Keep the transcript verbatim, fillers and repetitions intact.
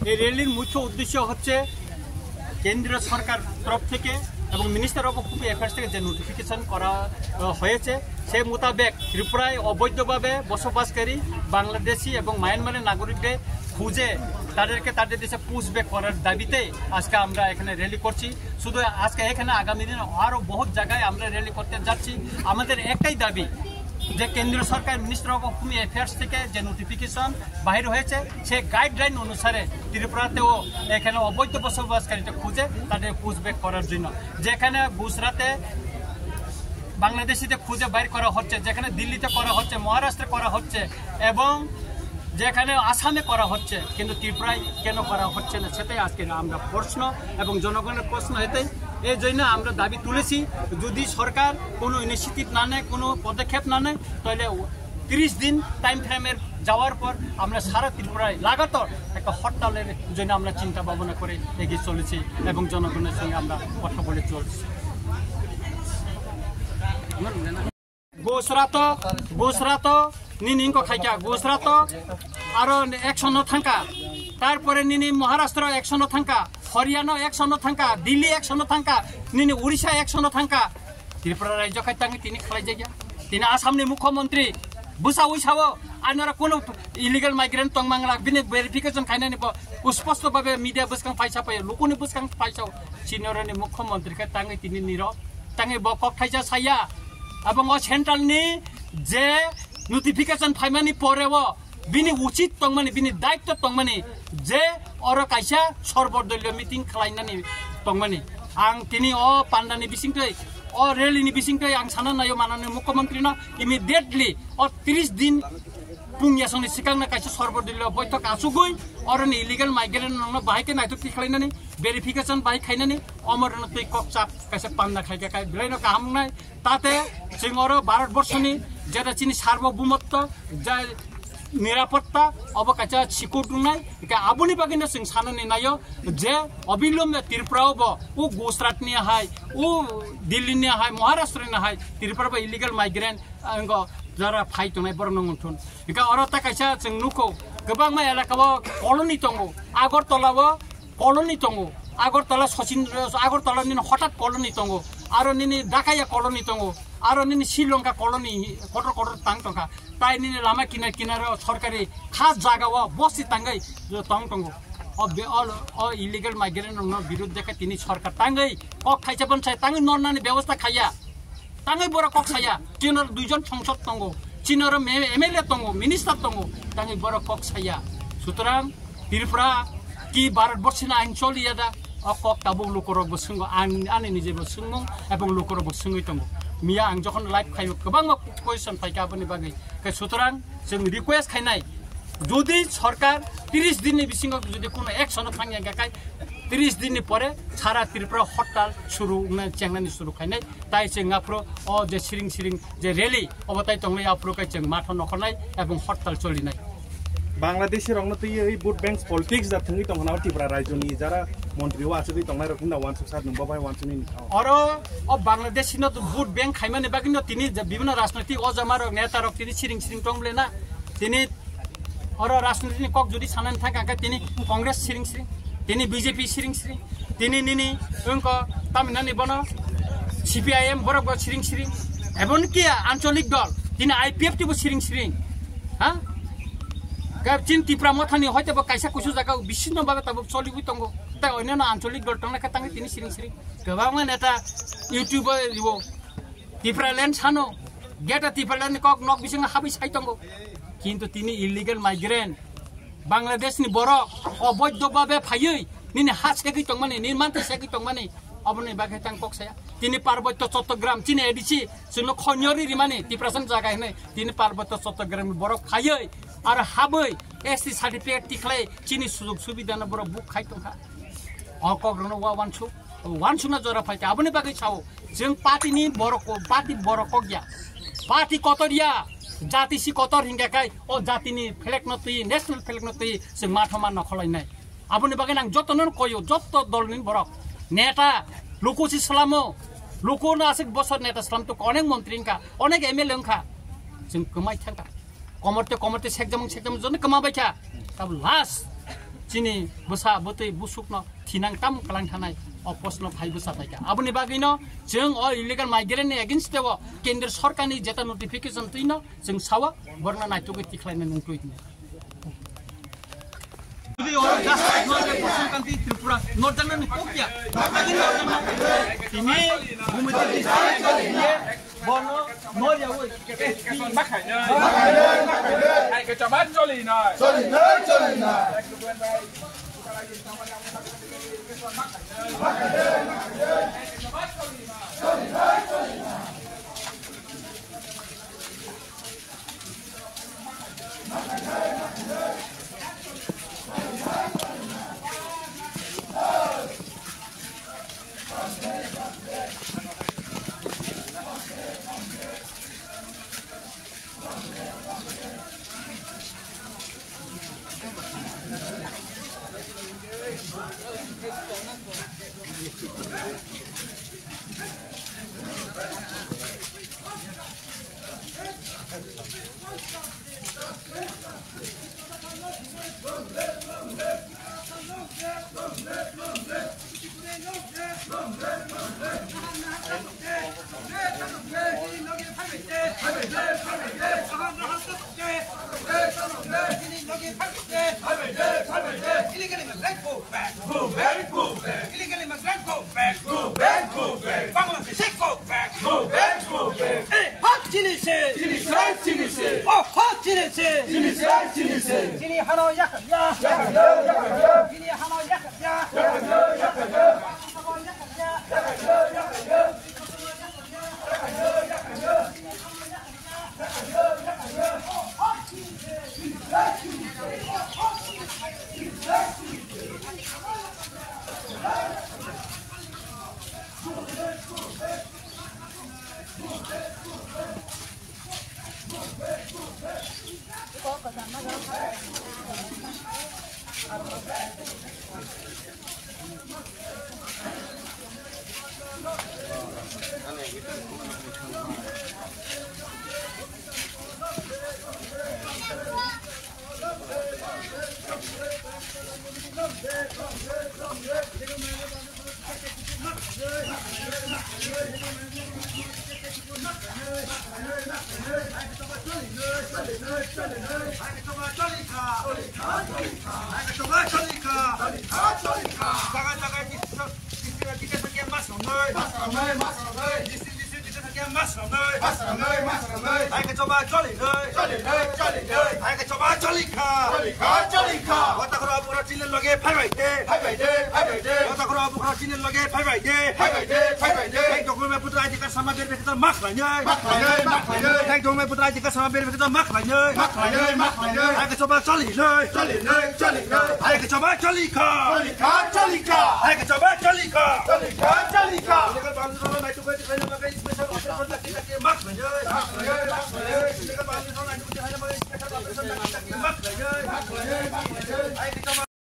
এই র্যালির মুখ্য উদ্দেশ্য হচ্ছে কেন্দ্রীয় সরকার তরফ থেকে এবং মিনিস্টার অফ হোম অ্যাফেয়ার্স থেকে যে নোটিফিকেশন করা আহ, হয়েছে, সে মোতাবেক ত্রিপুরায় অবৈধভাবে বসবাসকারী বাংলাদেশি এবং মায়ানমারের নাগরিকদের খুঁজে তাদেরকে তাদের দেশে পুশ ব্যাক করার দাবিতে আজকে আমরা এখানে র্যালি করছি। শুধু আজকে এখানে, আগামী দিনে আরও বহুত জায়গায় আমরা র্যালি করতে যাচ্ছি। আমাদের একটাই দাবি যে কেন্দ্রীয় সরকার মিনিস্টার অফ হোম অ্যাফেয়ার্স থেকে যে নোটিফিকেশন বাহির হয়েছে, সেই গাইডলাইন অনুসারে ত্রিপুরাতেও এখানে অবৈধ বসবাসকারীদের খুঁজে তাদের পুশ ব্যাক করার জন্য। যেখানে গুজরাটে বাংলাদেশিদের খুঁজে বাইর করা হচ্ছে, যেখানে দিল্লিতে করা হচ্ছে, মহারাষ্ট্রে করা হচ্ছে এবং যেখানে আসামে করা হচ্ছে, কিন্তু ত্রিপুরায় কেন করা হচ্ছে না, সেটাই আজকে আমরা প্রশ্ন এবং জনগণের প্রশ্ন। এটাই, এই জন্য আমরা দাবি তুলেছি, যদি সরকার কোনো ইনিশিয়েটিভ না নেয়, কোনো পদক্ষেপ না নেয়, তাহলে তিরিশ দিন টাইম ফ্রেমের যাওয়ার পর আমরা সারা ত্রিপুরায় লাগাতার একটা হরতালের জন্য আমরা চিন্তা ভাবনা করে এগিয়ে চলেছি এবং জনগণের সঙ্গে আমরা কথা বলে চলছি। গুজরাট, Gujarat nini wngkha khaikha, Gujarat আরো একশো no thangkha, তারপরে nini মহারাষ্ট্র একশো no thangkha, হরিয়ানা একশো no thangkha, দিল্লি একশো no thangkha, nini উড়িষ্যা একশো no thangkha. ত্রিপুরা রাজ্য khai tangwi tini khlai jakya. Tini আসামনি মুখ্যমন্ত্রী bwsa ui sao, anora kono illegal migrant tongmangla, bini verification khainani bo স্পষ্ট ভাবে media bwskang paisa paio, lukuni bwskang paisa, chinoroni মুখ্যমন্ত্রী khai tangwi tini niro, tangwi bo kok thaisa saya. Abong o central ni je notification phaimani pore o bini uchit tongmani, bini daitto tongmani je oro kaisa sorbodolyo meeting khlainani tongmani. Ang tini o pandani bisingtwi, o rally ni bisingtwi ang sana naio manani mukhyamantri no immediately o tris din pung yasongni sikangna kaisa sorbodolyo boithok achugwi oroni illegal migrant rokno bahai khe naithok khlainani, verification bahai khainani, omorno twi kokchap kaisa panda khaikha, kai belai no kaham wngnai. Tate chwng oro Bharat borshoni jeta chini sarbobhumotto, ja nirapotta obo kaisa sikut wngnai. Hingkhe aboni bagwino chwng sanani naio je obilombe Tripura o bo o Gujarat ni hai, o Delhi ni hai, Maharashtra ni hai Tripura bo illegal migrant, ah, wngkha jara phai tongnai borok no wngthun. Hingkhe oro ta kaisa chwng nukho, kwbangma elaka o colony tongo, Agartala o colony tongo, Agartala Sachin, Agartala nini hotat colony tongo, aro nini Dakaya colony tongo, aro nini Sri Lanka colony kotor kotor tang tongkha. Tai nini lama kinar kinar o sorkari khas jaga o bosti tangwi tong tongo. O be-, o, o illegal migrant rokno birud dekhe tini sorkar tangwi kok thaisa bonsai tangwi nornani bebosta khaiya. Tangwi borok kok saya, chini oro duijon songsod tongo, chini oro me-, M L A tongo, minister tongo, tangwi borok kok saya. Sutrang Tripura ki Bharat borsi ni ain choliya da, o kok tabuk lukurok bo swngo, ang, ani nije bo swngmung ebong lukurok bo swngwi tongo. Miya ang jokhon live khaio, kwbangma question phaikha aboni bagwi. Khe sutrang chwng request khainai, jodi sorkar tris din ni bisingo jodi kono action o thangya hingkha khai, tris din ni pore sara Tripura hortal suru wngnai, chengnani suru khainai. Tai chwng aphuru o je siring siring je rally obo tai tongnai, aphuru khe chwng matho nokhornai ebong hortal cholinai. Bangladeshi rokno twiwi vote bank politics da thwngwi tongkha na o Tripura rajyoni jara montri o achugwi tongnai rok hinda wansuk sa nwng bo bai wansukni ni. Oro o Bangladeshi no vote bank khaimani bagwi no tini je bibhinno rajnoitik ojama rok, neta rok tini siring siring tong bole na. Tini oro rajniti ni kok jodi sanani thangkha khe tini Congress siring siring, tini B J P siring siring, tini nini wngkha tamhinani bono C P I M borok bo siring siring, eboni ki ancholik dol tini I P F T bo siring siring, ha? Khe chini Tipra Mothani hoite bo kaisa kusu jaga bisinno babe tabuk choliwi tongo, tei onyono ancholik dol tongna khe tangwi tini siring siring. Kwbangma neta YouTube o riwo, Tipraland sano, geta Tipraland ni kok nok bisingo habwi sai tongo. Kintu tini illegal migrant, Bangladesh ni borok oboidho babe phaiwi nini ha segwi tongmani, nini mantri segwi tongmani, oboni bagwi tang kok saya. Tini Parbotto Chattogram, chini A D C, chwngno khonyo ri rimani, Tiprasa ni jaga hinwi, tini Parbotto Chattogram ni borok phaiwi, aro habwi S T certificate tikhlai, chini sujog subidano borok buk khai tongkha. O kok rokno wa wansuk. Wansukna jora phaikha, aboni bagwi sao, chwng party ni borok ko, party borok kok ya, party kotor ya, jati si kotor hingkha khai, o jati ni flag no twi, national flag no twi, chwng mathoma nokholainai. Aboni bagwi nang joto no koyo, joto dol ni borok, neta, luku si slamo, luku no aswk bosor neta slam to, onek montri wngkha, onek M L A wngkha, chwng kwmai thangkha. Komorte komorte sekjamung sekjamung joni kwma baikha. Tabuk last chini bwsa bwtwi busukno thinang tamo kwlang thanai o postno phai bwsa paikha. Aboni bagwino chwng o illegal migrant ni against o Kendra Sarkarni jeta notification twino chwng sao, borokno naitugwi tikhlaina nungtwi hwnwi. Tripura, Northern ni kokya. Tini, Bhumiti district, bono, Noria, oi. Hai ke chama choli na. Choli na, choli na. Illegally migrant go back. Go back, go back. Illegally migrant go back. Go back, go back. Bangladeshi go back. Go back, go back. Hey, hot chini se. Chini se, chini se. Oh, hot chini se. Chini se, chini se. Chini hano yak ya. Yak ya, yak ya. Chini hano yak ya. Yak ya, yak ya. Hai ke choba choli nai. Choli nai, choli nai. Hai ke choba choli kha. Choli kha, choli kha. Wata khoro abu khoro chini loge phai bai de. Phai bai de, phai bai de. Wata khoro abu khoro chini loge phai bai de. Phai bai de, phai bai de. Hai document putra I D card sama ber ber kita mak lai nai. Mak lai nai, mak lai nai. Hai document putra I D card sama ber ber kita mak lai nai. Mak lai nai, mak lai nai. Hai ke choba choli nai. Choli nai, choli nai. Hai ke choba choli kha. Choli kha, choli kha. Hai ke choba choli kha. Choli kha, choli kha. Illegal boundary wall nai tu koi tu koi na makai special officer tak tak mak lai nai. Mak lai nai, mak lai nai. Illegal boundary wall nai tu koi tu koi na makai special officer tak tak mak lai nai. Mak lai nai, mak lai nai. Hai ke choba